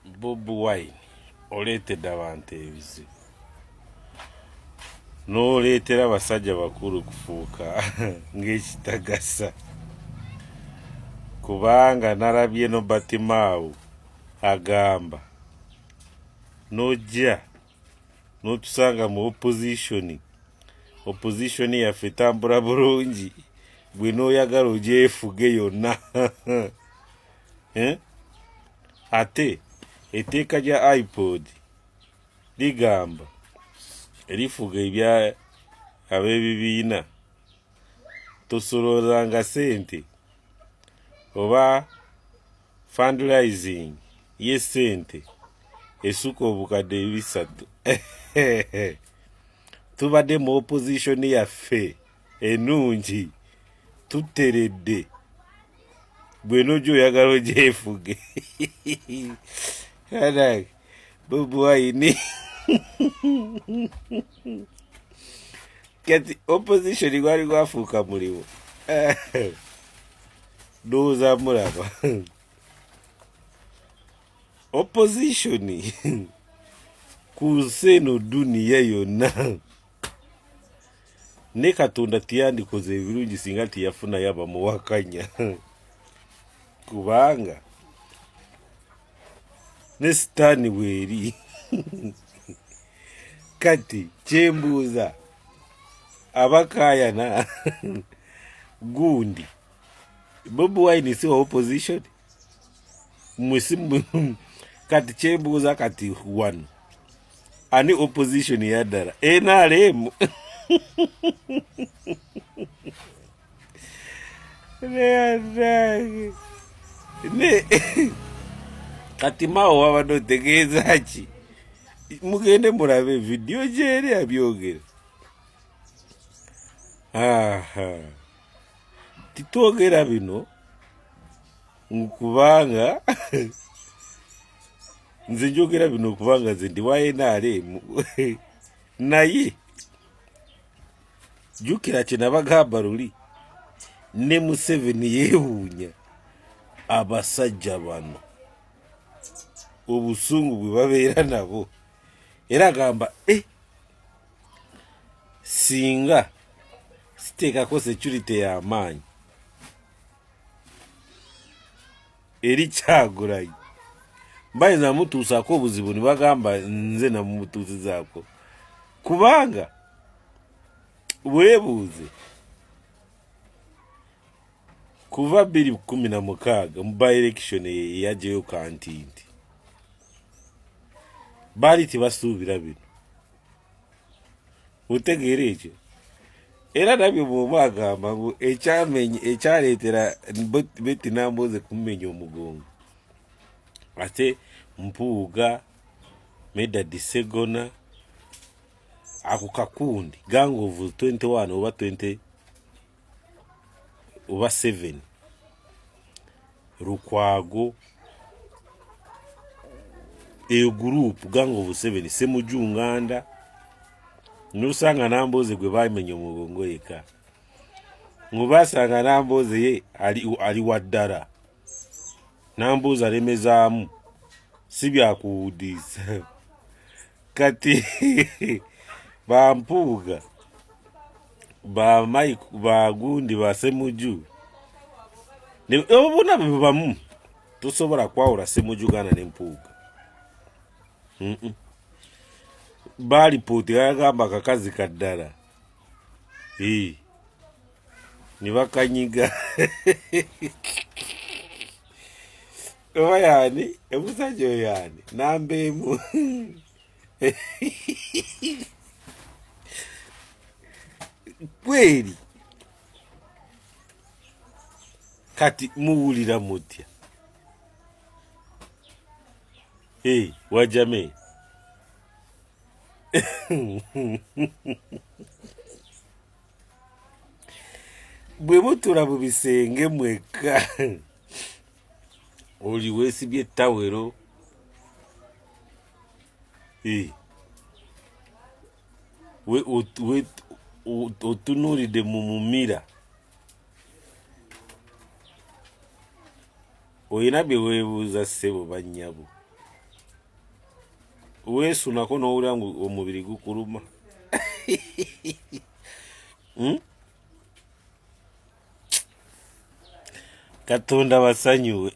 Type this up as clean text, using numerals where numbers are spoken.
Bobi Wine oleetedde abantu ebizibu n'oleetera abasajja bakulu kufuuka ng'ekitagasa kubanga nalabye Nobert Mao agamba n'ojja n'otusanga mu opposition opposition yaffe etambula bulungi gwe n'oyagala ogyefuge yonna eh? Ate etteeka lya ipod ligamba erifuga ebya ab'ebibiina tosoloozanga sente oba fundraising ye sente esuka obukadde ebisatu. Tubadde mu opposition yaffe enungi tuteredde gwe noja oyagala ogyefuge anange Bobi Wine kati opposition gwali gwafuuka mulimu ndowooza mulaba opposition ku nsi eno duniya yonna ne Katonda teyandikoze ebirungi singa teyafunayo abamuwakanya kubanga ne sitaani bweri kati kyembuuza abakayana gundi Bobi Wine si wa opposition mwesi kati kyembuuza kati wano ani opposition yaddala NRM ne kati mawo wabadde otegeeza ki mugende mulabe vidiyo gyeri abyogera aha titwogera bino kubanga nze njogera bino kubanga nze ndi wa NRM naye jjukira kye nabagamba luli ne Museveni yeewuunya abasajja bano obusungu bwe babeera nabo era agamba eh, singa siteekako security y'amaanyi eri Kyagulanyi bayinza mutuusaako obuzibu ne bagamba nze namumutuusizaako kubanga weebuuze kuva 2016 mu by-election eyajeyo kantinti baali tebasuubira bino otegeera ekyo era nabyo bwoba agamba ngu ekyamenye ekyaleetera Betty Nambooze kumumenya omugongo ate Mpuuga Medard Ssegona ako kakundi gang of 21 oba 20 oba 7 Lukwago eyo group gang of 7 Semuju Nganda nosanga Nambooze gwe bamenya omugongo yeka ngubasanga Nambooze ye ali, ali waddala Nambooze alemezaamu si byakuwudiisa kati bampuuga ba Mike ba gundi ba Semuju obuna bwe bamu tosobola kwawula Semuju gana ne Mpuuga mm -mm. Balipooti yagamba akakazi kaddala ee ne bakanyiga oba yani omusajja oyo yani namba emu kweri kati muwulira mutya hey, wajame bwe mutula mu bisenge mwekka oli weesibye ettawero eh. Otunuulidde mu mumira olina bye weebuuza ssebo bannyabo. Weesunako n'owulira ngu omubiri gukuluma. Katonda basanyuwe.